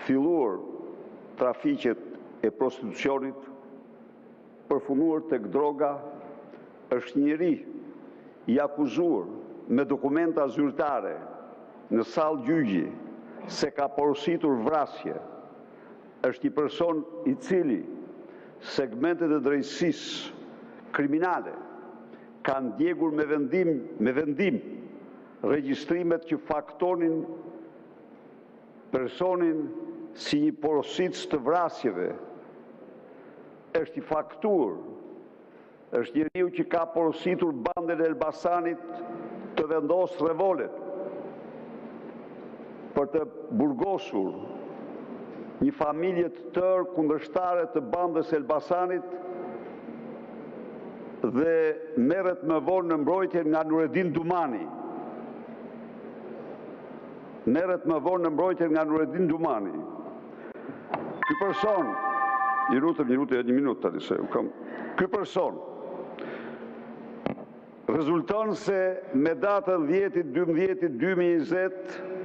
Filluar trafiqet e prostitucionit, përfunduar te droga. Është një njeri i akuzuar me dokumente zyrtare në sallë gjyqi se ka porositur vrasje; është një person, i cili segmentet e drejtësisë kriminale kanë djegur me vendim regjistrimet që faktonin personin si një porositës të vrasjeve. Është i faktuar, është njeriu që ka porositur bandën e Elbasanit të vendosë revolen për të burgosur një familje të tërë kundërshtare të bandës së Elbasanit dhe merret më vonë në mbrojtje nga Nuredin Dumani. Merret më vonë në mbrojtje nga Nuredin Dumani. Ky person... Ju lutem, një minutë tani, se kam... Ky person rezulton se në datën 10.12.2020...